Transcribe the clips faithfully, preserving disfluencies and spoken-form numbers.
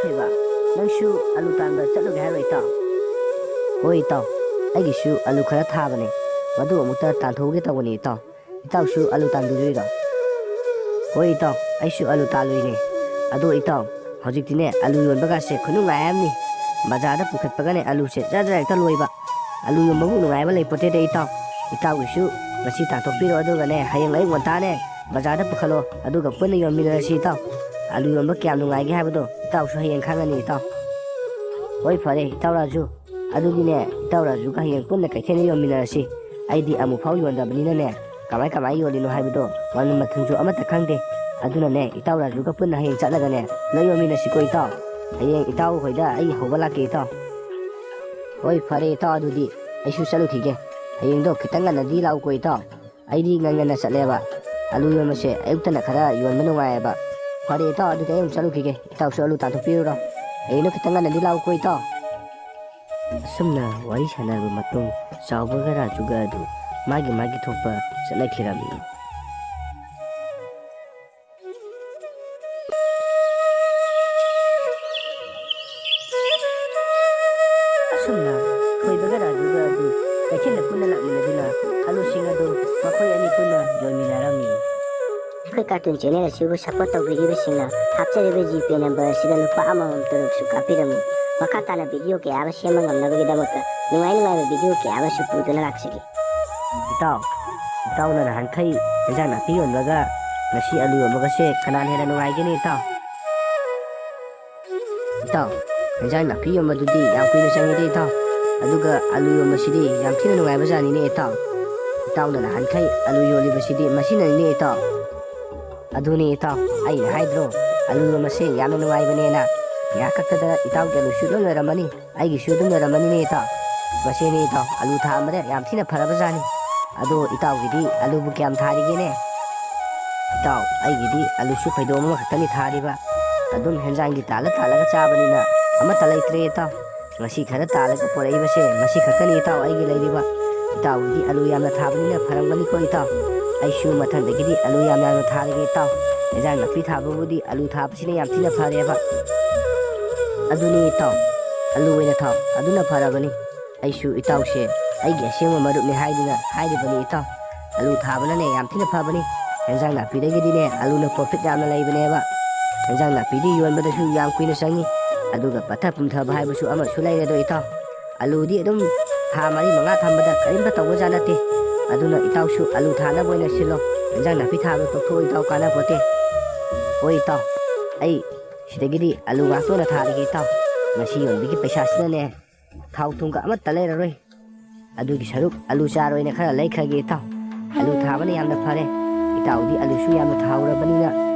ꯊꯣꯏꯕ, ꯅꯪꯁꯨ ꯑꯂꯨ ꯇꯥꯟꯕ ꯆꯠꯂꯨꯒꯦ ꯍꯥꯏꯔꯣ ꯏꯇꯥꯎ? ꯍꯣꯏ ꯏꯇꯥꯎ, ꯑꯩꯒꯤꯁꯨ ꯑꯂꯨ ꯈꯔ ꯊꯥꯕꯅꯦ, ꯃꯗꯨ ꯑꯃꯨꯛꯇ ꯇꯥꯟꯊꯣꯛꯎꯒꯦ ꯇꯧꯕꯅꯤ ꯏꯇꯥꯎ꯫ ꯏꯇꯥꯎꯁꯨ ꯑꯂꯨ ꯇꯥꯟꯕꯤꯗꯣꯏꯔꯣ? ꯍꯣꯏ ꯏꯇꯥꯎ, ꯑꯩꯁꯨ ꯑꯂꯨ ꯇꯥꯜꯂꯨꯏꯅꯦ꯫ ꯑꯗꯣ ꯏꯇꯥꯎ, ꯍꯧꯖꯤꯛꯇꯤꯅꯦ ꯑꯂꯨ ꯌꯣꯟꯕꯒꯁꯦ ꯈꯨꯅꯨꯡꯉꯥꯏ ꯑꯃꯅꯤ꯫ ꯕꯖꯥꯔꯗ ꯄꯨꯈꯠꯄꯒꯅꯦ ꯑꯂꯨꯁꯦ ꯖꯔ ꯖꯔ ꯍꯦꯛꯇ ꯂꯣꯏꯕ꯫ ꯑꯂꯨ ꯌꯣꯟꯕꯕꯨ ꯅꯨꯡꯉꯥꯏꯕ ꯂꯩꯄꯣꯠꯇꯦꯗ ꯏꯇꯥꯎ꯫ ꯏꯇꯥꯎꯒꯤꯁꯨ ꯉꯁꯤ ꯇꯥꯟꯊꯣꯛꯄꯤꯔꯣ, ꯑꯗꯨꯒꯅꯦ ꯍꯌꯦꯡ ꯑꯌꯨꯛ ꯉꯟꯇꯥꯅꯦ ꯕꯖꯥꯔꯗ ꯄꯨꯈꯠꯂꯣ, ꯑꯗꯨꯒ ꯄꯨꯟꯅ ꯌꯣꯟꯃꯤꯟꯅꯔꯁꯤ ꯏꯇꯥꯎ꯫ ꯑꯂꯨ ꯌꯣꯟꯕ ꯀꯌꯥꯝ ꯅꯨꯡꯉꯥꯏꯒꯦ ꯍꯥꯏꯕꯗꯣ ꯏꯇꯥꯎꯁꯨ ꯍꯌꯦꯡ ꯈꯪꯉꯅꯤ ꯏꯇꯥꯎ꯫ ꯍꯣꯏ ꯐꯔꯦ ꯏꯇꯥꯎ ꯔꯥꯖꯨ, ꯑꯗꯨꯗꯤꯅꯦ ꯏꯇꯥꯎ ꯔꯥꯖꯨꯒ ꯍꯌꯦꯡ ꯄꯨꯟꯅ ꯀꯩꯊꯦꯜꯗ ꯌꯣꯟꯃꯤꯟꯅꯔꯁꯤ꯫ ꯑꯩꯗꯤ ꯑꯃꯨꯛꯐꯥꯎ ꯌꯣꯟꯗꯕꯅꯤꯅꯅꯦ ꯀꯃꯥꯏ ꯀꯃꯥꯏ ꯌꯣꯜꯂꯤꯅꯣ ꯍꯥꯏꯕꯗꯣ ꯃꯃꯜ ꯃꯊꯨꯝꯁꯨ ꯑꯃꯠꯇ ꯈꯪꯗꯦ꯫ ꯑꯗꯨꯅꯅꯦ ꯏꯇꯥꯎ ꯔꯥꯖꯨꯒ ꯄꯨꯟꯅ ꯍꯌꯦꯡ ꯆꯠꯂꯒꯅꯦ ꯂꯣꯏ ꯌꯣꯟꯃꯤꯟꯅꯁꯤꯀꯣ ꯏꯇꯥꯎ꯫ ꯍꯌꯦꯡ ꯏꯇꯥꯎ ꯍꯣꯏꯗ ꯑꯩ ꯍꯧꯕ ꯂꯥꯛꯀꯦ ꯏꯇꯥꯎ꯫ ꯍꯣꯏ ꯐꯔꯦ ꯏꯇꯥꯎ, ꯑꯗꯨꯗꯤ ꯑꯩꯁꯨ ꯆꯠꯂꯨꯈꯤꯒꯦ꯫ ꯍꯌꯦꯡꯗꯣ ꯈꯤꯇꯪ ꯉꯟꯅꯗꯤ ꯂꯥꯛꯎꯀꯣ ꯏꯇꯥꯎ꯫ ꯑꯩꯗꯤ ꯉꯟ ꯉꯟꯅ ꯆꯠꯂꯦꯕ꯫ ꯑꯂꯨ ꯌꯣꯟꯕꯁꯦ ꯑꯌꯨꯛꯇꯅ ꯈꯔ ꯌꯣꯟꯕ ꯅꯨꯡꯉꯥꯏꯌꯦꯕ꯫ ꯐꯔꯦ ꯏꯇꯥꯎ, ꯑꯗꯨꯗꯤ ꯑꯩ ꯑꯃꯨꯛ ꯆꯠꯂꯨꯈꯤꯒꯦ꯫ ꯏꯇꯥꯎꯁꯨ ꯑꯂꯨ ꯇꯥꯟꯊꯣꯛꯄꯤꯔꯨꯔꯣ꯫ ꯍꯌꯦꯡꯗꯣ ꯈꯤꯇꯪ ꯉꯟꯅꯗꯤ ꯂꯥꯛꯎꯀꯣ ꯏꯇꯥꯎ꯫ ꯑꯁꯨꯝꯅ ꯋꯥꯔꯤ ꯁꯥꯟꯅꯔꯕ ꯃꯇꯨꯡ ꯆꯥꯎꯕꯒ ꯔꯥꯖꯨꯒ ꯑꯗꯨ ꯃꯥꯒꯤ ꯃꯥꯒꯤ ꯊꯣꯛꯄ ꯆꯠꯅꯈꯤꯔꯝꯃꯤ꯫ ꯑꯁꯨꯝꯅ ꯊꯣꯏꯕꯒ ꯔꯥꯖꯨꯒ ꯑꯗꯨ ꯀꯩꯊꯦꯜꯗ ꯄꯨꯟꯅ ꯂꯥꯛꯃꯤꯟꯅꯗꯨꯅ ꯑꯂꯨꯁꯤꯡ ꯑꯗꯨ ꯃꯈꯣꯏ ꯑꯅꯤ ꯄꯨꯟꯅ ꯌꯣꯟꯃꯤꯟꯅꯔꯝꯃꯤ꯫ ꯑꯩꯈꯣꯏ ꯀꯥꯔꯇꯨꯟ ꯆꯦꯅꯦꯜ ꯑꯁꯤꯕꯨ ꯁꯞꯄꯣꯔꯠ ꯇꯧꯕꯤꯔꯤꯕꯁꯤꯡꯅ ꯍꯥꯞꯆꯔꯤꯕ ꯖꯤꯄꯦ ꯅꯝꯕꯔ ꯑꯁꯤꯗ ꯂꯨꯄꯥ ꯑꯃꯃꯝ ꯇꯔꯨꯛꯁꯨ ꯀꯥꯞꯄꯤꯔꯝꯃꯨ꯫ ꯃꯈꯥ ꯇꯥꯅ ꯚꯤꯗꯤꯑꯣ ꯀꯌꯥ ꯑꯃ ꯁꯦꯝꯕ ꯉꯝꯅꯕꯒꯤꯗꯃꯛꯇ ꯅꯨꯡꯉꯥꯏ ꯅꯨꯡꯉꯥꯏꯕ ꯚꯤꯗꯤꯑꯣ ꯀꯌꯥ ꯑꯃꯁꯨ ꯄꯨꯗꯨꯅ ꯂꯥꯛꯆꯒꯦ꯫ ꯏꯇꯥꯎ, ꯏꯇꯥꯎꯅ ꯅꯍꯥꯟꯈꯩ ꯏꯟꯖꯥꯡ ꯅꯥꯄꯤ ꯌꯣꯟꯕꯒ ꯉꯁꯤ ꯑꯂꯨ ꯌꯣꯟꯕꯒꯁꯦ ꯀꯅꯥꯅ ꯍꯦꯟꯅ ꯅꯨꯡꯉꯥꯏꯒꯦꯅꯦ ꯏꯇꯥꯎ? ꯏꯇꯥꯎ, ꯏꯟꯖꯥꯡ ꯅꯥꯄꯤ ꯌꯣꯟꯕꯗꯨꯗꯤ ꯌꯥꯝ ꯀꯨꯏꯅ ꯆꯪꯉꯤꯗ ꯏꯇꯥꯎ, ꯑꯗꯨꯒ ꯑꯂꯨ ꯌꯣꯟꯕꯁꯤꯗꯤ ꯌꯥꯝ ꯊꯤꯅ ꯅꯨꯡꯉꯥꯏꯕ ꯖꯥꯠꯅꯤꯅꯦ ꯏꯇꯥꯎ꯫ ꯏꯇꯥꯎꯅ ꯅꯍꯥꯟꯈꯩ ꯑꯂꯨ ꯌꯣꯜꯂꯤꯕꯁꯤꯗꯤ ꯃꯁꯤꯅꯅꯤꯅꯦ ꯏꯇꯥꯎ꯫ ꯑꯗꯨꯅꯦ ꯏꯇꯥꯎ, ꯑꯩꯅ ꯍꯥꯏꯗ꯭ꯔꯣ ꯑꯂꯨ ꯌꯣꯟꯕꯁꯦ ꯌꯥꯝꯅ ꯅꯨꯡꯉꯥꯏꯕꯅꯦꯅ꯫ ꯉꯥꯏꯍꯥꯛ ꯈꯛꯇꯗ ꯏꯇꯥꯎꯒꯤ ꯑꯂꯨꯁꯨ ꯂꯣꯏ ꯂꯣꯏꯔꯝꯃꯅꯤ꯫ ꯑꯩꯒꯤꯁꯨ ꯑꯗꯨꯝ ꯂꯩꯔꯝꯃꯅꯤꯅꯦ ꯏꯇꯥꯎ꯫ ꯃꯁꯤꯅꯦ ꯏꯇꯥꯎ, ꯑꯂꯨ ꯊꯥꯕꯗ ꯌꯥꯝ ꯊꯤꯅ ꯐꯔꯕ ꯖꯥꯠꯅꯤ꯫ ꯑꯗꯣ ꯏꯇꯥꯎꯒꯤꯗꯤ ꯑꯂꯨꯕꯨ ꯀꯌꯥꯝ ꯊꯥꯔꯤꯒꯦꯅꯦ? ꯏꯇꯥꯎ, ꯑꯩꯒꯤꯗꯤ ꯑꯂꯨꯁꯨ ꯐꯩꯗꯣꯝ ꯑꯃꯈꯛꯇꯅꯤ ꯊꯥꯔꯤꯕ꯫ ꯑꯗꯨꯝ ꯍꯦꯟꯖꯥꯡꯒꯤ ꯇꯥꯜꯂ ꯇꯥꯜꯂꯒ ꯆꯥꯕꯅꯤꯅ ꯑꯃꯠꯇ ꯂꯩꯇ꯭ꯔꯦ ꯏꯇꯥꯎ꯫ ꯉꯁꯤ ꯈꯔ ꯇꯥꯜꯂꯒ ꯄꯨꯔꯛꯏꯕꯁꯦ ꯃꯁꯤ ꯈꯛꯇꯅꯤ ꯏꯇꯥꯎ ꯑꯩꯒꯤ ꯂꯩꯔꯤꯕ꯫ ꯏꯇꯥꯎꯒꯤꯗꯤ ꯑꯂꯨ ꯌꯥꯝꯅ ꯊꯥꯕꯅꯤꯅ ꯐꯔꯝꯒꯅꯤꯀꯣ ꯏꯇꯥꯎ꯫ ꯑꯩꯁꯨ ꯃꯊꯪꯗꯒꯤꯗꯤ ꯑꯂꯨ ꯌꯥꯝ ꯌꯥꯝꯅ ꯊꯥꯔꯒꯦ ꯏꯇꯥꯎ꯫ ꯍꯦꯟꯖꯥꯡ ꯅꯥꯄꯤ ꯊꯥꯕꯕꯨꯗꯤ ꯑꯂꯨ ꯊꯥꯕꯁꯤꯅ ꯌꯥꯝ ꯊꯤꯅ ꯐꯔꯦꯕ꯫ ꯑꯗꯨꯅꯤ ꯏꯇꯥꯎ, ꯑꯂꯨ ꯑꯣꯏꯅ ꯊꯥꯎ, ꯑꯗꯨꯅ ꯐꯔꯕꯅꯤ꯫ ꯑꯩꯁꯨ ꯏꯇꯥꯎꯁꯦ ꯑꯩꯒꯤ ꯑꯁꯦꯡꯕ ꯃꯔꯨꯞꯅꯤ ꯍꯥꯏꯗꯨꯅ ꯍꯥꯏꯔꯤꯕꯅꯤ ꯏꯇꯥꯎ꯫ ꯑꯂꯨ ꯊꯥꯕꯅꯅꯦ ꯌꯥꯝ ꯊꯤꯅ ꯐꯕꯅꯤ꯫ ꯍꯦꯟꯖꯥꯡ ꯅꯥꯄꯤꯗꯒꯤꯗꯤꯅꯦ ꯑꯂꯨꯅ profit ꯌꯥꯝꯅ ꯂꯩꯕꯅꯦꯕ꯫ ꯍꯦꯟꯖꯥꯡ ꯅꯥꯄꯤꯗꯤ ꯌꯣꯟꯕꯗꯁꯨ ꯌꯥꯝ ꯀꯨꯏꯅ ꯆꯪꯉꯤ, ꯑꯗꯨꯒ ꯄꯠꯊ ꯄꯨꯝꯊꯕ ꯍꯥꯏꯕꯁꯨ ꯑꯃꯁꯨ ꯂꯩꯔꯦꯗꯣ ꯏꯇꯥꯎ꯫ ꯑꯂꯨꯗꯤ ꯑꯗꯨꯝ ꯊꯥ ꯃꯔꯤ ꯃꯉꯥ ꯊꯝꯕꯗ ꯀꯔꯤꯝꯇ ꯇꯧꯕꯖꯥꯠ ꯅꯠꯇꯦ꯫ ꯑꯗꯨꯅ ꯏꯇꯥꯎꯁꯨ ꯑꯂꯨ ꯊꯥꯅꯕ ꯑꯣꯏꯅ ꯁꯤꯜꯂꯣ꯫ ꯍꯦꯟꯖꯥꯡ ꯅꯥꯄꯤ ꯊꯥꯕ ꯇꯣꯛꯊꯣꯛꯑꯣ ꯏꯇꯥꯎ, ꯀꯥꯟꯅꯄꯣꯠꯇꯦ꯫ ꯍꯣꯏ ꯏꯇꯥꯎ, ꯑꯩ ꯁꯤꯗꯒꯤꯗꯤ ꯑꯂꯨ ꯉꯥꯛꯇ ꯑꯣꯏꯅ ꯊꯥꯔꯒꯦ ꯏꯇꯥꯎ꯫ ꯉꯁꯤ ꯌꯣꯟꯕꯒꯤ ꯄꯩꯁꯥꯁꯤꯅꯅꯦ ꯊꯥꯎ ꯊꯨꯝꯒ ꯑꯃꯠꯇ ꯂꯩꯔꯔꯣꯏ꯫ ꯑꯗꯨꯒꯤ ꯁꯔꯨꯛ ꯑꯂꯨ ꯆꯥꯔ ꯑꯣꯏꯅ ꯈꯔ ꯂꯩꯈ꯭ꯔꯒꯦ ꯏꯇꯥꯎ꯫ ꯑꯂꯨ ꯊꯥꯕꯅ ꯌꯥꯝꯅ ꯐꯔꯦ꯫ ꯏꯇꯥꯎꯗꯤ ꯑꯂꯨꯁꯨ ꯌꯥꯝꯅ ꯊꯥꯍꯧꯔꯕꯅꯤꯅ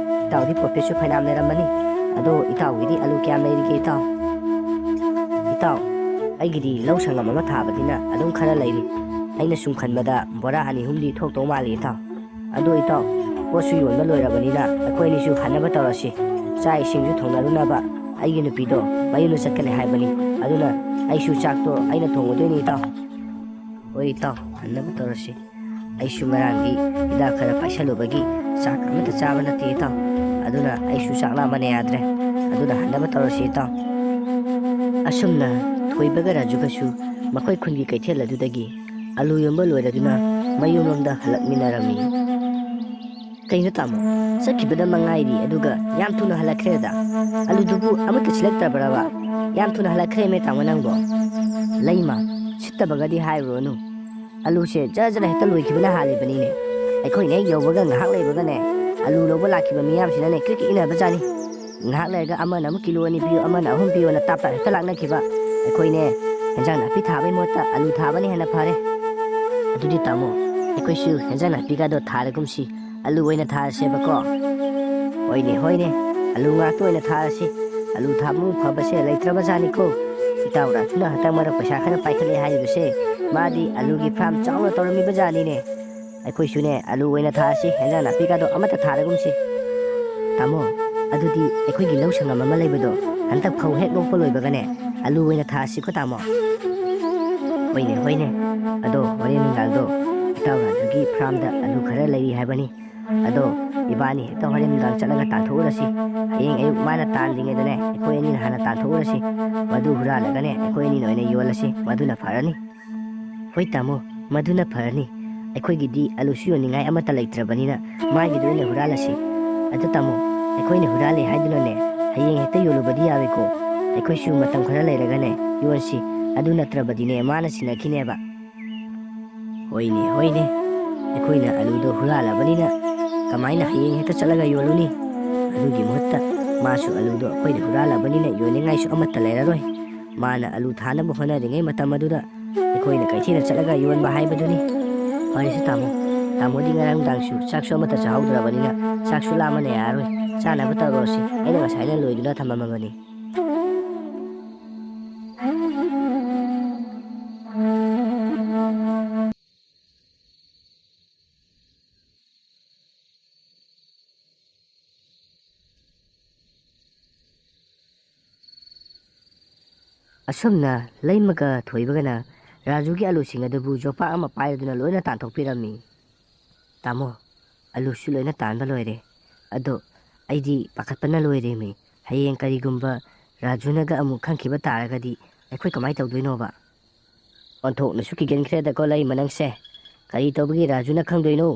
ꯏꯇꯥꯎꯗꯤ profitꯁꯨ ꯐꯅꯌꯥꯝ ꯂꯩꯔꯝꯃꯅꯤ꯫ ꯑꯗꯣ ꯏꯇꯥꯎꯒꯤꯗꯤ ꯑꯂꯨ ꯀꯌꯥꯝ ꯂꯩꯔꯤꯒꯦ ꯏꯇꯥꯎ? ꯏꯇꯥꯎ, ꯑꯩꯒꯤꯗꯤ ꯂꯧ ꯁꯪꯒꯝ ꯑꯃ ꯊꯥꯕꯅꯤꯅ ꯑꯗꯨꯝ ꯈꯔ ꯂꯩꯔꯤ꯫ ꯑꯩꯅ ꯁꯨꯝ ꯈꯟꯕꯗ ꯕꯣꯔꯥ ꯑꯅꯤ ꯑꯍꯨꯝꯗꯤ ꯊꯣꯛꯇꯧ ꯃꯥꯜꯂꯤ ꯏꯇꯥꯎ꯫ ꯑꯗꯣ ꯏꯇꯥꯎ, ꯄꯣꯠꯁꯨ ꯌꯣꯟꯕ ꯂꯣꯏꯔꯕꯅꯤꯅ ꯑꯩꯈꯣꯏ ꯑꯅꯤꯁꯨ ꯍꯟꯅꯕ ꯇꯧꯔꯁꯤ꯫ ꯆꯥꯛ ꯏꯁꯤꯡꯁꯨ ꯊꯣꯡꯅꯔꯨꯅꯕ ꯑꯩꯒꯤ ꯅꯨꯄꯤꯗꯣ ꯃꯌꯨꯝꯗ ꯆꯠꯀꯅꯤ ꯍꯥꯏꯕꯅꯤ꯫ ꯑꯗꯨꯅ ꯑꯩꯁꯨ ꯆꯥꯛꯇꯣ ꯑꯩꯅ ꯊꯣꯡꯉꯨꯗꯣꯏꯅꯤ ꯏꯇꯥꯎ꯫ ꯍꯣꯏ ꯏꯇꯥꯎ, ꯍꯟꯅꯕ ꯇꯧꯔꯁꯤ꯫ ꯑꯩꯁꯨ ꯉꯔꯥꯡꯗꯤ ꯍꯤꯗꯥꯛ ꯈꯔ ꯄꯥꯏꯁꯜꯂꯨꯕꯒꯤ ꯆꯥꯛ ꯑꯃꯠꯇ ꯆꯥꯕ ꯅꯠꯇꯦ ꯏꯇꯥꯎ꯫ ꯑꯗꯨꯅ ꯑꯩꯁꯨ ꯆꯥꯛ ꯂꯥꯝꯕꯅ ꯌꯥꯗ꯭ꯔꯦ꯫ ꯑꯗꯨꯅ ꯍꯟꯅꯕ ꯇꯧꯔꯁꯤ ꯏꯇꯥꯎ꯫ ꯑꯁꯨꯝꯅ ꯊꯣꯏꯕꯒ ꯔꯥꯖꯨꯒꯁꯨ ꯃꯈꯣꯏ ꯈꯨꯟꯒꯤ ꯀꯩꯊꯦꯜ ꯑꯗꯨꯗꯒꯤ ꯑꯂꯨ ꯌꯣꯟꯕ ꯂꯣꯏꯔꯗꯨꯅ ꯃꯌꯨꯝꯂꯣꯝꯗ ꯍꯜꯂꯛꯃꯤꯟꯅꯔꯝꯃꯤ꯫ ꯀꯩꯅꯣ ꯇꯥꯃꯣ, ꯆꯠꯈꯤꯕꯗ ꯃꯉꯥꯏꯔꯤ ꯑꯗꯨꯒ ꯌꯥꯝ ꯊꯨꯅ ꯍꯜꯂꯛꯈ꯭ꯔꯦꯗ꯫ ꯑꯂꯨꯗꯨꯕꯨ ꯑꯃꯠꯇ ꯁꯤꯠꯂꯛꯇ꯭ꯔꯕ꯭ꯔꯕ? ꯌꯥꯝ ꯊꯨꯅ ꯍꯜꯂꯛꯈ꯭ꯔꯦꯃꯦ ꯇꯥꯃꯣ ꯅꯪꯕꯣ꯫ ꯂꯩꯃ, ꯁꯤꯠꯇꯕꯒꯗꯤ ꯍꯥꯏꯔꯨꯔꯅꯨ꯫ ꯑꯂꯨꯁꯦ ꯖꯔ ꯖꯔ ꯍꯦꯛꯇ ꯂꯣꯏꯈꯤꯕꯅ ꯍꯥꯜꯂꯤꯕꯅꯤꯅꯦ꯫ ꯑꯩꯈꯣꯏꯅ ꯍꯦꯛ ꯌꯧꯕꯒ ꯉꯥꯏꯍꯥꯛ ꯂꯩꯕꯒꯅꯦ, ꯑꯂꯨ ꯂꯧꯕ ꯂꯥꯛꯈꯤꯕ ꯃꯤꯌꯥꯝꯁꯤꯅꯅꯦ ꯀ꯭ꯔꯤꯛ ꯀ꯭ꯔꯤꯛ ꯏꯟꯅꯕꯖꯥꯠꯅꯤ꯫ ꯉꯥꯏꯍꯥꯛ ꯂꯩꯔꯒ ꯑꯃꯅ ꯑꯃꯨꯛ ꯀꯤꯂꯣ ꯑꯅꯤ ꯄꯤꯌꯨ, ꯑꯃꯅ ꯑꯍꯨꯝ ꯄꯤꯌꯨꯅ ꯇꯥꯞ ꯇꯥꯞ ꯍꯦꯛꯇ ꯂꯥꯛꯅꯈꯤꯕ꯫ ꯑꯩꯈꯣꯏꯅꯦ ꯍꯦꯟꯖꯥꯡ ꯅꯥꯄꯤ ꯊꯥꯕꯒꯤ ꯃꯍꯨꯠꯇ ꯑꯂꯨ ꯊꯥꯕꯅ ꯍꯦꯟꯅ ꯐꯔꯦ꯫ ꯑꯗꯨꯗꯤ ꯇꯥꯃꯣ, ꯑꯩꯈꯣꯏꯁꯨ ꯍꯦꯟꯖꯥꯡ ꯅꯥꯄꯤꯒꯗꯣ ꯊꯥꯔꯒꯨꯝꯁꯤ꯫ ꯑꯂꯨ ꯑꯣꯏꯅ ꯊꯥꯔꯁꯦꯕꯀꯣ꯫ ꯍꯣꯏꯅꯦ, ꯍꯣꯏꯅꯦ, ꯑꯂꯨ ꯉꯥꯛꯇ ꯑꯣꯏꯅ ꯊꯥꯔꯁꯤ꯫ ꯑꯂꯨ ꯊꯥꯕꯃꯨꯛ ꯐꯕꯁꯦ ꯂꯩꯇ꯭ꯔꯕꯖꯥꯠꯅꯤꯀꯣ꯫ ꯏꯇꯥꯎ ꯔꯥꯖꯨꯅ ꯍꯟꯗꯛ ꯃꯔꯛ ꯄꯩꯁꯥ ꯈꯔ ꯄꯥꯏꯈꯠꯂꯦ ꯍꯥꯏꯔꯤꯕꯁꯦ, ꯃꯥꯗꯤ ꯑꯂꯨꯒꯤ farm ꯆꯥꯎꯅ ꯇꯧꯔꯝꯃꯤꯕꯖꯥꯠꯅꯤꯅꯦ꯫ ꯑꯩꯈꯣꯏꯁꯨꯅꯦ ꯑꯂꯨ ꯑꯣꯏꯅ ꯊꯥꯔꯁꯤ, ꯍꯦꯟꯖꯥꯡ ꯅꯥꯄꯤꯒꯗꯣ ꯑꯃꯠꯇ ꯊꯥꯔꯒꯨꯝꯁꯤ꯫ ꯇꯥꯃꯣ, ꯑꯗꯨꯗꯤ ꯑꯩꯈꯣꯏꯒꯤ ꯂꯧ ꯁꯪꯒꯝ ꯑꯃ ꯂꯩꯕꯗꯣ ꯍꯟꯗꯛ ꯐꯧ ꯍꯦꯛ ꯂꯣꯛꯄ ꯂꯣꯏꯕꯒꯅꯦ ꯑꯂꯨ ꯑꯣꯏꯅ ꯊꯥꯔꯁꯤꯀꯣ ꯇꯥꯃꯣ꯫ ꯍꯣꯏꯅꯦ, ꯍꯣꯏꯅꯦ꯫ ꯑꯗꯣ ꯍꯣꯔꯦꯟ ꯅꯨꯡꯗꯥꯡꯗꯣ ꯏꯇꯥꯎ ꯔꯥꯖꯨꯒꯤ farmꯗ ꯑꯂꯨ ꯈꯔ ꯂꯩꯔꯤ ꯍꯥꯏꯕꯅꯤ꯫ ꯑꯗꯣ ꯏꯕꯥꯅꯤ ꯍꯦꯛꯇ ꯍꯣꯔꯦꯟ ꯅꯨꯡꯗꯥꯡ ꯆꯠꯂꯒ ꯇꯥꯟꯊꯣꯛꯎꯔꯁꯤ꯫ ꯍꯌꯦꯡ ꯑꯌꯨꯛ ꯃꯥꯅ ꯇꯥꯟꯗ꯭ꯔꯤꯉꯩꯗꯅꯦ ꯑꯩꯈꯣꯏ ꯑꯅꯤꯅ ꯍꯥꯟꯅ ꯇꯥꯟꯊꯣꯛꯎꯔꯁꯤ꯫ ꯃꯗꯨ ꯍꯨꯔꯥꯜꯂꯒꯅꯦ ꯑꯩꯈꯣꯏ ꯑꯅꯤꯅ ꯑꯣꯏꯅ ꯌꯣꯜꯂꯁꯤ, ꯃꯗꯨꯅ ꯐꯔꯅꯤ꯫ ꯍꯣꯏ ꯇꯥꯃꯣ, ꯃꯗꯨꯅ ꯐꯔꯅꯤ꯫ ꯑꯩꯈꯣꯏꯒꯤꯗꯤ ꯑꯂꯨꯁꯨ ꯌꯣꯟꯅꯤꯡꯉꯥꯏ ꯑꯃꯠꯇ ꯂꯩꯇ꯭ꯔꯕꯅꯤꯅ ꯃꯥꯒꯤꯗ ꯑꯣꯏꯅ ꯍꯨꯔꯥꯜꯂꯁꯤ꯫ ꯑꯗꯨ ꯇꯥꯃꯣ, ꯑꯩꯈꯣꯏꯅ ꯍꯨꯔꯥꯜꯂꯦ ꯍꯥꯏꯗꯨꯅꯅꯦ ꯍꯌꯦꯡ ꯍꯦꯛꯇ ꯌꯣꯜꯂꯨꯕꯗꯤ ꯌꯥꯔꯣꯏꯀꯣ꯫ ꯑꯩꯈꯣꯏꯁꯨ ꯃꯇꯝ ꯈꯔ ꯂꯩꯔꯒꯅꯦ ꯌꯣꯟꯁꯤ꯫ ꯑꯗꯨ ꯅꯠꯇ꯭ꯔꯕꯗꯤꯅꯦ ꯃꯥꯅ ꯁꯤꯟꯅꯈꯤꯅꯦꯕ꯫ ꯍꯣꯏꯅꯦ, ꯍꯣꯏꯅꯦ, ꯑꯩꯈꯣꯏꯅ ꯑꯂꯨꯗꯣ ꯍꯨꯔꯥꯜꯂꯕꯅꯤꯅ ꯀꯃꯥꯏꯅ ꯍꯌꯦꯡ ꯍꯦꯛꯇ ꯆꯠꯂꯒ ꯌꯣꯜꯂꯨꯅꯤ? ꯑꯗꯨꯒꯤ ꯃꯍꯨꯠꯇ ꯃꯥꯁꯨ ꯑꯂꯨꯗꯣ ꯑꯩꯈꯣꯏꯅ ꯍꯨꯔꯥꯜꯂꯕꯅꯤꯅ ꯌꯣꯟꯅꯤꯡꯉꯥꯏꯁꯨ ꯑꯃꯠꯇ ꯂꯩꯔꯔꯣꯏ꯫ ꯃꯥꯅ ꯑꯂꯨ ꯊꯥꯅꯕ ꯍꯣꯠꯅꯔꯤꯉꯩ ꯃꯇꯝ ꯑꯗꯨꯗ ꯑꯩꯈꯣꯏꯅ ꯀꯩꯊꯦꯜꯗ ꯆꯠꯂꯒ ꯌꯣꯟꯕ ꯍꯥꯏꯕꯗꯨꯅꯤ꯫ ꯐꯔꯦꯁꯦ ꯇꯥꯃꯣ, ꯇꯥꯃꯣꯗꯤ ꯉꯔꯥꯡ ꯅꯨꯡꯗꯥꯡꯁꯨ ꯆꯥꯛꯁꯨ ꯑꯃꯠꯇ ꯆꯥꯍꯧꯗ꯭ꯔꯕꯅꯤꯅ ꯆꯥꯛꯁꯨ ꯂꯥꯝꯃꯅ ꯌꯥꯔꯔꯣꯏ꯫ ꯆꯥꯅꯕ ꯇꯧꯔꯁꯤ, ꯑꯩꯅ ꯉꯁꯥꯏꯅ ꯂꯣꯏꯗꯨꯅ ꯊꯝꯃꯝꯃꯕꯅꯤ꯫ ꯑꯁꯨꯝꯅ ꯂꯩꯃꯒ ꯊꯣꯏꯕꯒꯅ ꯔꯥꯖꯨꯒꯤ ꯑꯂꯨꯁꯤꯡ ꯑꯗꯨꯕꯨ ꯌꯣꯄꯥꯛ ꯑꯃ ꯄꯥꯏꯔꯗꯨꯅ ꯂꯣꯏꯅ ꯇꯥꯟꯊꯣꯛꯄꯤꯔꯝꯃꯤ꯫ ꯇꯥꯃꯣ, ꯑꯂꯨꯁꯨ ꯂꯣꯏꯅ ꯇꯥꯟꯕ ꯂꯣꯏꯔꯦ꯫ ꯑꯗꯣ ꯑꯩꯗꯤ ꯄꯥꯈꯠꯄꯅ ꯂꯣꯏꯔꯦꯃꯤ꯫ ꯍꯌꯦꯡ ꯀꯔꯤꯒꯨꯝꯕ ꯔꯥꯖꯨꯅꯒ ꯑꯃꯨꯛ ꯈꯪꯈꯤꯕ ꯇꯥꯔꯒꯗꯤ ꯑꯩꯈꯣꯏ ꯀꯃꯥꯏꯅ ꯇꯧꯗꯣꯏꯅꯣꯕ? ꯑꯣꯟꯊꯣꯛꯅꯁꯨ ꯀꯤꯒꯟꯈ꯭ꯔꯦꯗꯀꯣ ꯂꯩꯃ ꯅꯪꯁꯦ꯫ ꯀꯔꯤ ꯇꯧꯕꯒꯤ ꯔꯥꯖꯨꯅ ꯈꯪꯗꯣꯏꯅꯣ?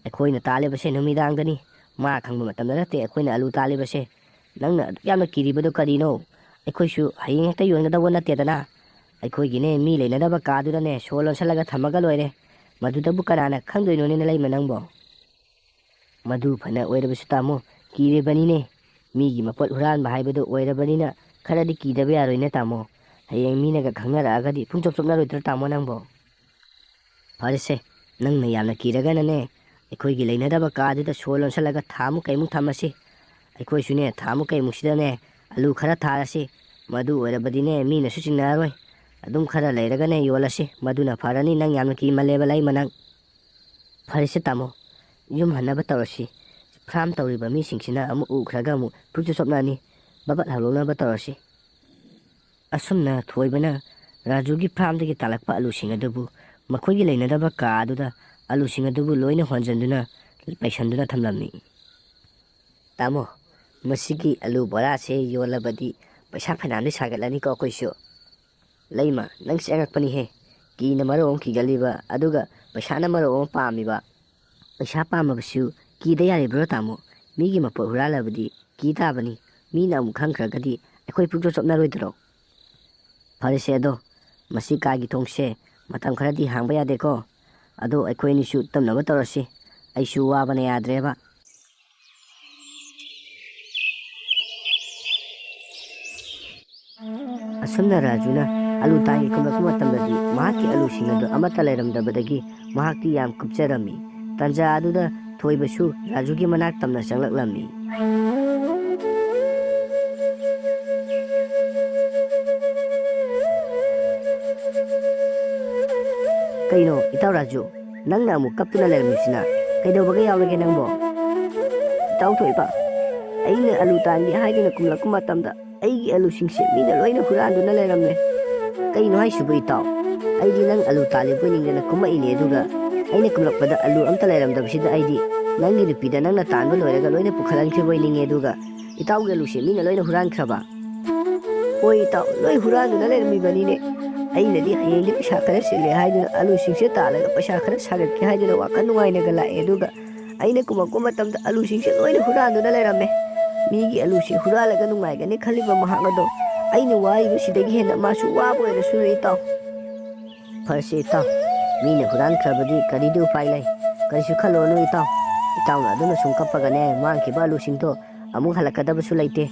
ꯑꯩꯈꯣꯏꯅ ꯇꯥꯜꯂꯤꯕꯁꯦ ꯅꯨꯃꯤꯗꯥꯡꯗꯅꯤ꯫ ꯃꯥ ꯈꯪꯕ ꯃꯇꯝꯗ ꯅꯠꯇꯦ ꯑꯩꯈꯣꯏꯅ ꯑꯂꯨ ꯇꯥꯜꯂꯤꯕꯁꯦ꯫ ꯅꯪꯅ ꯑꯗꯨꯛ ꯌꯥꯝꯅ ꯀꯤꯔꯤꯕꯗꯣ ꯀꯔꯤꯅꯣ? ꯑꯩꯈꯣꯏꯁꯨ ꯍꯌꯦꯡ ꯍꯦꯛꯇ ꯌꯣꯟꯒꯗꯧꯕ ꯅꯠꯇꯦꯗꯅ꯫ ꯑꯩꯈꯣꯏꯒꯤꯅꯦ ꯃꯤ ꯂꯩꯅꯗꯕ ꯀꯥꯗꯨꯗꯅꯦ ꯁꯣ ꯂꯣꯟꯁꯤꯜꯂꯒ ꯊꯝꯃꯒ ꯂꯣꯏꯔꯦ꯫ ꯃꯗꯨꯗꯕꯨ ꯀꯅꯥꯅ ꯈꯪꯗꯣꯏꯅꯣꯅꯦ ꯂꯩꯃ ꯅꯪꯕꯣ? ꯃꯗꯨ ꯐꯅ ꯑꯣꯏꯔꯕꯁꯨ ꯇꯥꯃꯣ, ꯀꯤꯔꯤꯕꯅꯤꯅꯦ꯫ ꯃꯤꯒꯤ ꯃꯄꯣꯠ ꯍꯨꯔꯥꯟꯕ ꯍꯥꯏꯕꯗꯨ ꯑꯣꯏꯔꯕꯅꯤꯅ ꯈꯔꯗꯤ ꯀꯤꯗꯕ ꯌꯥꯔꯣꯏꯅꯦ ꯇꯥꯃꯣ꯫ ꯍꯌꯦꯡ ꯃꯤꯅꯒ ꯈꯪꯅꯔꯛꯑꯒꯗꯤ ꯄꯨꯡꯆꯣꯞ ꯆꯣꯞꯅꯔꯣꯏꯗ꯭ꯔꯣ ꯇꯥꯃꯣ ꯅꯪꯕꯣ? ꯐꯔꯦꯁꯦ, ꯅꯪꯅ ꯌꯥꯝꯅ ꯀꯤꯔꯒꯅꯅꯦ, ꯑꯩꯈꯣꯏꯒꯤ ꯂꯩꯅꯗꯕ ꯀꯥꯗꯨꯗ ꯁꯣ ꯂꯣꯟꯁꯤꯜꯂꯒ ꯊꯥꯃꯨꯛ ꯀꯩꯃꯨꯛ ꯊꯝꯃꯁꯤ꯫ ꯑꯩꯈꯣꯏꯁꯨꯅꯦ ꯊꯥꯃꯨꯛ ꯀꯩꯃꯨꯛꯁꯤꯗꯅꯦ ꯑꯂꯨ ꯈꯔ ꯊꯥꯔꯁꯤ꯫ ꯃꯗꯨ ꯑꯣꯏꯔꯕꯗꯤꯅꯦ ꯃꯤꯅꯁꯨ ꯆꯤꯡꯅꯔꯔꯣꯏ꯫ ꯑꯗꯨꯝ ꯈꯔ ꯂꯩꯔꯒꯅꯦ ꯌꯣꯜꯂꯁꯤ꯫ ꯃꯗꯨꯅ ꯐꯔꯅꯤ, ꯅꯪ ꯌꯥꯝꯅ ꯀꯤꯃꯜꯂꯦꯕ ꯂꯩꯃ ꯅꯪ꯫ ꯐꯔꯦꯁꯦ ꯇꯥꯃꯣ, ꯌꯨꯝ ꯍꯟꯅꯕ ꯇꯧꯔꯁꯤ꯫ ꯐꯥꯔꯝ ꯇꯧꯔꯤꯕ ꯃꯤꯁꯤꯡꯁꯤꯅ ꯑꯃꯨꯛ ꯎꯈ꯭ꯔꯒ ꯑꯃꯨꯛ ꯄꯨꯛꯆꯣꯞ ꯆꯣꯞꯅꯅꯤ꯫ ꯕꯕꯠ ꯍꯧꯔꯛꯅꯕ ꯇꯧꯔꯁꯤ꯫ ꯑꯁꯨꯝꯅ ꯊꯣꯏꯕꯅ ꯔꯥꯖꯨꯒꯤ ꯐꯥꯔꯝꯗꯒꯤ ꯇꯥꯜꯂꯛꯄ ꯑꯂꯨꯁꯤꯡ ꯑꯗꯨꯕꯨ ꯃꯈꯣꯏꯒꯤ ꯂꯩꯅꯗꯕ ꯀꯥ ꯑꯗꯨꯗ ꯑꯂꯨꯁꯤꯡ ꯑꯗꯨꯕꯨ ꯂꯣꯏꯅ ꯍꯣꯟꯖꯟꯗꯨꯅ ꯄꯩꯁꯟꯗꯨꯅ ꯊꯝꯂꯝꯃꯤ꯫ "ꯇꯥꯃꯣ, ꯃꯁꯤꯒꯤ ꯑꯂꯨ ꯕꯣꯔꯥꯁꯦ ꯌꯣꯜꯂꯕꯗꯤ ꯄꯩꯁꯥ ꯐꯅꯌꯥꯝꯗꯤ ꯁꯥꯒꯠꯂꯅꯤꯀꯣ ꯑꯩꯈꯣꯏꯁꯨ꯫ ꯂꯩꯃ, ꯅꯪꯁꯦ ꯑꯉꯛꯄꯅꯤꯍꯦ꯫ ꯀꯤꯅ ꯃꯔꯣꯜ ꯑꯃ ꯀꯤꯒꯜꯂꯤꯕ, ꯑꯗꯨꯒ ꯄꯩꯁꯥꯅ ꯃꯔꯣꯜ ꯑꯃ ꯄꯥꯝꯃꯤꯕ꯫ ꯄꯩꯁꯥ ꯄꯥꯝꯃꯕꯁꯨ ꯀꯤꯗ ꯌꯥꯔꯤꯕ꯭ꯔꯣ ꯇꯥꯃꯣ? ꯃꯤꯒꯤ ꯃꯄꯣꯠ ꯍꯨꯔꯥꯜꯂꯕꯗꯤ ꯀꯤ ꯇꯥꯕꯅꯤ꯫ ꯃꯤꯅ ꯑꯃꯨꯛ ꯈꯪꯈ꯭ꯔꯒꯗꯤ ꯑꯩꯈꯣꯏ ꯄꯨꯛꯆꯣꯞ ꯆꯣꯞꯅꯔꯣꯏꯗ꯭ꯔꯣ?" "ꯐꯔꯦꯁꯦ ꯑꯗꯣ, ꯃꯁꯤ ꯀꯥꯒꯤ ꯊꯣꯡꯁꯦ ꯃꯇꯝ ꯈꯔꯗꯤ ꯍꯥꯡꯕ ꯌꯥꯗꯦꯀꯣ꯫ ꯑꯗꯣ ꯑꯩꯈꯣꯏ ꯑꯅꯤꯁꯨ ꯇꯨꯝꯅꯕ ꯇꯧꯔꯁꯤ꯫ ꯑꯩꯁꯨ ꯋꯥꯕꯅ ꯌꯥꯗ꯭ꯔꯦꯕ꯫" ꯑꯁꯨꯝꯅ ꯔꯥꯖꯨꯅ ꯑꯂꯨ ꯇꯥꯟꯒꯤ ꯈꯨꯝꯂꯛꯄ ꯃꯇꯝꯗꯗꯤ ꯃꯍꯥꯛꯀꯤ ꯑꯂꯨꯁꯤꯡ ꯑꯗꯨ ꯑꯃꯠꯇ ꯂꯩꯔꯝꯗꯕꯗꯒꯤ ꯃꯍꯥꯛꯇꯤ ꯌꯥꯝ ꯀꯨꯞꯆꯔꯝꯃꯤ꯫ ꯇꯥꯟꯖꯥ ꯑꯗꯨꯗ ꯊꯣꯏꯕꯁꯨ ꯔꯥꯖꯨꯒꯤ ꯃꯅꯥꯛ ꯇꯝꯅ ꯆꯪꯂꯛꯂꯝꯃꯤ꯫ "ꯀꯩꯅꯣ, ꯏꯇꯥꯎ ꯔꯥꯖꯨ, ꯅꯪꯅ ꯑꯃꯨꯛ ꯀꯞꯇꯨꯅ ꯂꯩꯔꯝꯃꯤꯁꯤꯅ? ꯀꯩꯗꯧꯕꯒ ꯌꯥꯎꯔꯒꯦ ꯅꯪꯕꯣ?" "ꯏꯇꯥꯎ ꯊꯣꯏꯕ, ꯑꯩꯅ ꯑꯂꯨ ꯇꯥꯟꯒꯦ ꯍꯥꯏꯗꯨꯅ ꯀꯨꯝꯂꯛꯄ ꯃꯇꯝꯗ ꯑꯩꯒꯤ ꯑꯂꯨꯁꯤꯡꯁꯦ ꯃꯤꯅ ꯂꯣꯏꯅ ꯍꯨꯔꯥꯟꯗꯨꯅ ꯂꯩꯔꯝꯃꯦ꯫" "ꯀꯩꯅꯣ ꯍꯥꯏꯁꯤꯕꯨ ꯏꯇꯥꯎ? ꯑꯩꯗꯤ ꯅꯪ ꯑꯂꯨ ꯇꯥꯜꯂꯤꯕꯣꯏ ꯅꯤꯡꯗꯅ ꯀꯨꯝꯃꯛꯏꯅꯦ, ꯑꯗꯨꯒ ꯑꯩꯅ ꯀꯨꯝꯂꯛꯄꯗ ꯑꯂꯨ ꯑꯝꯇ ꯂꯩꯔꯝꯗꯕꯁꯤꯗ ꯑꯩꯗꯤ ꯅꯪꯒꯤ ꯅꯨꯄꯤꯗ ꯅꯪꯅ ꯇꯥꯟꯕ ꯂꯣꯏꯔꯒ ꯂꯣꯏꯅ ꯄꯨꯈꯠꯍꯟꯈꯤꯕꯣꯏ ꯅꯤꯡꯉꯦ, ꯑꯗꯨꯒ ꯏꯇꯥꯎꯒꯤ ꯑꯂꯨꯁꯦ ꯃꯤꯅ ꯂꯣꯏꯅ ꯍꯨꯔꯥꯟꯈ꯭ꯔꯕ?" "ꯍꯣꯏ ꯏꯇꯥꯎ, ꯂꯣꯏ ꯍꯨꯔꯥꯟꯗꯨꯅ ꯂꯩꯔꯝꯃꯤꯕꯅꯤꯅꯦ꯫ ꯑꯩꯅꯗꯤ ꯍꯌꯦꯡꯗꯤ ꯄꯩꯁꯥ ꯈꯔ ꯆꯤꯜꯂꯦ ꯍꯥꯏꯗꯨꯅ ꯑꯂꯨꯁꯤꯡꯁꯦ ꯇꯥꯜꯂꯒ ꯄꯩꯁꯥ ꯈꯔ ꯁꯥꯒꯠꯀꯦ ꯍꯥꯏꯗꯨꯅ ꯋꯥꯈꯜ ꯅꯨꯡꯉꯥꯏꯅꯒ ꯂꯥꯛꯑꯦ, ꯑꯗꯨꯒ ꯑꯩꯅ ꯀꯨꯝꯃꯛꯄ ꯃꯇꯝꯗ ꯑꯂꯨꯁꯤꯡꯁꯦ ꯂꯣꯏꯅ ꯍꯨꯔꯥꯟꯗꯨꯅ ꯂꯩꯔꯝꯃꯦ꯫" "ꯃꯤꯒꯤ ꯑꯂꯨꯁꯦ ꯍꯨꯔꯥꯜꯂꯒ ꯅꯨꯡꯉꯥꯏꯒꯅꯤ ꯈꯜꯂꯤꯕ ꯃꯍꯥꯛ ꯑꯗꯣ ꯑꯩꯅ ꯋꯥꯔꯤꯕꯁꯤꯗꯒꯤ ꯍꯦꯟꯅ ꯃꯥꯁꯨ ꯋꯥꯕ ꯑꯣꯏꯔꯁꯅꯨ ꯏꯇꯥꯎ꯫" "ꯐꯔꯁꯦ ꯏꯇꯥꯎ, ꯃꯤꯅ ꯍꯨꯔꯥꯟꯈ꯭ꯔꯕꯗꯤ ꯀꯔꯤꯗꯤ ꯎꯄꯥꯏ ꯂꯩ? ꯀꯔꯤꯁꯨ ꯈꯜꯂꯨꯔꯅꯨ ꯏꯇꯥꯎ꯫ ꯏꯇꯥꯎꯅ ꯑꯗꯨꯅ ꯁꯨꯝ ꯀꯞꯄꯒꯅꯦ, ꯃꯥꯡꯈꯤꯕ ꯑꯂꯨꯁꯤꯡꯗꯣ ꯑꯃꯨꯛ ꯍꯜꯂꯛꯀꯗꯕꯁꯨ ꯂꯩꯇꯦ꯫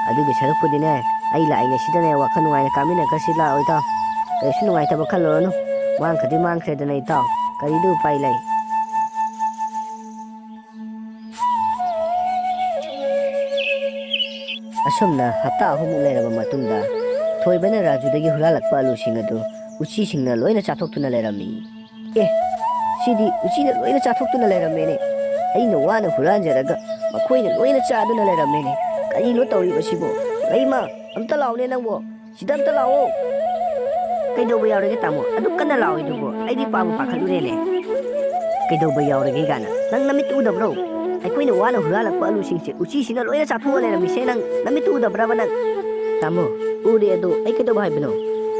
ꯑꯗꯨꯒꯤ ꯁꯔꯨꯛꯄꯨꯗꯤꯅꯦ, ꯑꯩ ꯂꯥꯛꯏꯉꯩꯁꯤꯗꯅꯦ ꯋꯥꯈꯜ ꯅꯨꯡꯉꯥꯏꯅ ꯀꯥꯃꯤꯟꯅꯈ꯭ꯔꯁꯤ ꯂꯥꯛꯑꯣ ꯏꯇꯥꯎ꯫ ꯀꯔꯤꯁꯨ ꯅꯨꯡꯉꯥꯏꯇꯕ ꯈꯜꯂꯨꯔꯅꯨ꯫ ꯃꯥꯡꯈ꯭ꯔꯗꯤ ꯃꯥꯡꯈ꯭ꯔꯦꯗꯅ ꯏꯇꯥꯎ, ꯀꯔꯤꯗꯤ ꯎꯄꯥꯏ ꯂꯩ?" ꯑꯁꯨꯝꯅ ꯍꯞꯇꯥ ꯑꯍꯨꯝꯃꯨꯛ ꯂꯩꯔꯕ ꯃꯇꯨꯡꯗ, ꯊꯣꯏꯕꯅ ꯔꯥꯖꯨꯗꯒꯤ ꯍꯨꯔꯥꯜꯂꯛꯄ ꯑꯂꯨꯁꯤꯡ ꯑꯗꯨ ꯎꯆꯤꯁꯤꯡꯅ ꯂꯣꯏꯅ ꯆꯥꯊꯣꯛꯇꯨꯅ ꯂꯩꯔꯝꯃꯤ꯫ "ꯑꯦ, ꯁꯤꯗꯤ ꯎꯆꯤꯅ ꯂꯣꯏꯅ ꯆꯥꯊꯣꯛꯇꯨꯅ ꯂꯩꯔꯝꯃꯦꯅꯦ꯫ ꯑꯩꯅ ꯋꯥꯅ ꯍꯨꯔꯥꯟꯖꯔꯒ ꯃꯈꯣꯏꯅ ꯂꯣꯏꯅ ꯆꯥꯗꯨꯅ ꯂꯩꯔꯝꯃꯦꯅꯦ꯫ ꯀꯔꯤꯅꯣ ꯇꯧꯔꯤꯕꯁꯤꯕꯣ? ꯂꯩꯃ, ꯑꯝꯇ ꯂꯥꯛꯑꯣꯅꯦ ꯅꯪꯕꯣ꯫ ꯁꯤꯗ ꯑꯝꯇ ꯂꯥꯛꯑꯣ꯫" "ꯀꯩꯗꯧꯕ ꯌꯥꯎꯔꯒꯦ ꯇꯥꯃꯣ? ꯑꯗꯨꯛ ꯀꯟꯅ ꯂꯥꯎꯔꯤꯗꯨꯕꯣ? ꯑꯩꯗꯤ ꯄꯥꯕꯨ ꯄꯥꯈꯠꯂꯨꯔꯦꯅꯦ꯫" ꯀꯩꯗꯧꯕ ꯌꯥꯎꯔꯒꯦ ꯀꯥꯏꯅ? ꯅꯪ ꯅꯃꯤꯠ ꯎꯗꯕ꯭ꯔꯣ? ꯑꯩꯈꯣꯏꯅ ꯋꯥꯅ ꯍꯨꯔꯥꯜꯂꯛꯄ ꯑꯂꯨꯁꯤꯡꯁꯦ ꯎꯆꯤꯁꯤꯅ ꯂꯣꯏꯅ ꯆꯥꯊꯣꯛꯑ ꯂꯩꯔꯝꯃꯤꯁꯦ ꯅꯪ ꯅꯃꯤꯠ ꯎꯗꯕ꯭ꯔꯕ ꯅꯪ? ꯇꯥꯃꯣ, ꯎꯔꯦ, ꯑꯗꯣ ꯑꯩ ꯀꯩꯗꯧꯕ ꯍꯥꯏꯕꯅꯣ?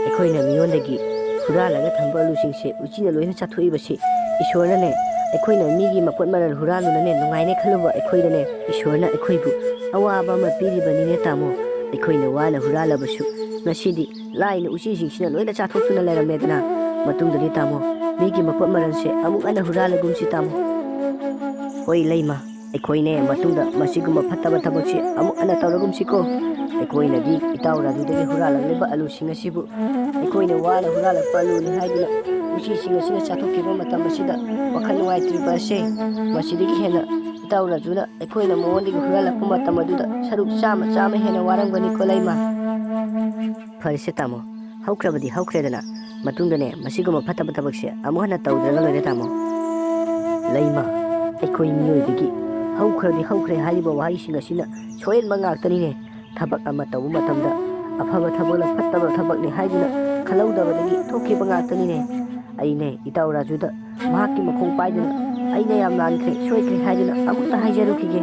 ꯑꯩꯈꯣꯏꯅ ꯃꯤꯉꯣꯟꯗꯒꯤ ꯍꯨꯔꯥꯜꯂꯒ ꯊꯝꯕ ꯑꯂꯨꯁꯤꯡꯁꯦ ꯎꯆꯤꯅ ꯂꯣꯏꯅ ꯆꯥꯊꯣꯛꯏꯕꯁꯤ ꯏꯁꯣꯔꯅꯅꯦ, ꯑꯩꯈꯣꯏꯅ ꯃꯤꯒꯤ ꯃꯄꯣꯠ ꯃꯔꯜ ꯍꯨꯔꯥꯜꯂꯨꯅꯅꯦ ꯅꯨꯡꯉꯥꯏꯅꯦ ꯈꯜꯂꯨꯕ ꯑꯩꯈꯣꯏꯗꯅꯦ, ꯏꯁꯣꯔꯅ ꯑꯩꯈꯣꯏꯕꯨ ꯑꯋꯥꯕ ꯑꯃ ꯄꯤꯔꯤꯕꯅꯤꯅꯦ ꯇꯥꯃꯣ꯫ ꯑꯩꯈꯣꯏꯅ ꯋꯥꯅ ꯍꯨꯔꯥꯜꯂꯕꯁꯨ ꯉꯁꯤꯗꯤ ꯂꯥꯏꯅ ꯎꯆꯤꯁꯤꯡꯁꯤꯅ ꯂꯣꯏꯅ ꯆꯥꯊꯣꯛꯇꯨꯅ ꯂꯩꯔꯝꯃꯦꯗꯅ꯫ ꯃꯇꯨꯡꯗꯗꯤ ꯇꯥꯃꯣ, ꯃꯤꯒꯤ ꯃꯄꯣꯠ ꯃꯔꯜꯁꯦ ꯑꯃꯨꯛ ꯍꯟꯅ ꯍꯨꯔꯥꯜꯂꯒꯨꯝꯁꯤ ꯇꯥꯃꯣ꯫ ꯍꯣꯏ ꯂꯩꯃ, ꯑꯩꯈꯣꯏꯅꯦ ꯃꯇꯨꯡꯗ ꯃꯁꯤꯒꯨꯝꯕ ꯐꯠꯇꯕ ꯊꯕꯛꯁꯤ ꯑꯃꯨꯛ ꯍꯟꯅ ꯇꯧꯔꯒꯨꯝꯁꯤꯀꯣ꯫ ꯑꯩꯈꯣꯏꯅꯗꯤ ꯏꯇꯥꯎ ꯔꯥꯖꯨꯗꯒꯤ ꯍꯨꯔꯥꯜꯂꯛꯂꯤꯕ ꯑꯂꯨꯁꯤꯡ ꯑꯁꯤꯕꯨ ꯑꯩꯈꯣꯏꯅ ꯋꯥꯅ ꯍꯨꯔꯥꯜꯂꯛꯄ ꯑꯂꯨꯅꯤ ꯍꯥꯏꯗꯨꯅ ꯎꯆꯤꯁꯤꯡ ꯑꯁꯤꯅ ꯆꯥꯊꯣꯛꯈꯤꯕ ꯃꯇꯝ ꯑꯁꯤꯗ ꯋꯥꯈꯜ ꯅꯨꯡꯉꯥꯏꯇ꯭ꯔꯤꯕ ꯑꯁꯦ, ꯃꯁꯤꯗꯒꯤ ꯍꯦꯟꯅ ꯏꯇꯥꯎ ꯔꯥꯖꯨꯅ ꯑꯩꯈꯣꯏꯅ ꯃꯉꯣꯟꯗꯒꯤ ꯍꯨꯔꯥꯜꯂꯛꯄ ꯃꯇꯝ ꯑꯗꯨꯗ ꯁꯔꯨꯛ ꯆꯥꯝꯃ, ꯆꯥꯝꯃ ꯍꯦꯟꯅ ꯋꯥꯔꯝꯒꯅꯤꯀꯣ ꯂꯩꯃ꯫ ꯐꯔꯦꯁꯦ ꯇꯥꯃꯣ, ꯍꯧꯈ꯭ꯔꯕꯗꯤ ꯍꯧꯈ꯭ꯔꯦꯗꯅ, ꯃꯇꯨꯡꯗꯅꯦ ꯃꯁꯤꯒꯨꯝꯕ ꯐꯠꯇꯕ ꯊꯕꯛꯁꯦ ꯑꯃꯨꯛ ꯍꯟꯅ ꯇꯧꯗ꯭ꯔꯒ ꯂꯣꯏꯔꯦ ꯇꯥꯃꯣ꯫ ꯂꯩꯃ, ꯑꯩꯈꯣꯏ ꯃꯤꯑꯣꯏꯕꯒꯤ ꯍꯧꯈ꯭ꯔꯗꯤ ꯍꯧꯈ꯭ꯔꯦ ꯍꯥꯏꯔꯤꯕ ꯋꯥꯍꯩꯁꯤꯡ ꯑꯁꯤꯅ ꯁꯣꯏꯍꯟꯕ ꯉꯥꯛꯇꯅꯤꯅꯦ꯫ ꯊꯕꯛ ꯑꯃ ꯇꯧꯕ ꯃꯇꯝꯗ ꯑꯐꯕ ꯊꯕꯛꯅ ꯐꯠꯇꯕ ꯊꯕꯛꯅꯤ ꯍꯥꯏꯗꯨꯅ ꯈꯜꯍꯧꯗꯕꯗꯒꯤ ꯊꯣꯛꯈꯤꯕ ꯉꯥꯛꯇꯅꯤꯅꯦ꯫ ꯑꯩꯅꯦ ꯏꯇꯥꯎ ꯔꯥꯖꯨꯗ ꯃꯍꯥꯛꯀꯤ ꯃꯈꯣꯡ ꯄꯥꯏꯗꯨꯅ ꯑꯩꯅ ꯌꯥꯝ ꯂꯥꯟꯈ꯭ꯔꯦ, ꯁꯣꯏꯈ꯭ꯔꯦ ꯍꯥꯏꯗꯨꯅ ꯑꯃꯨꯛꯇ ꯍꯥꯏꯖꯔꯨꯈꯤꯒꯦ꯫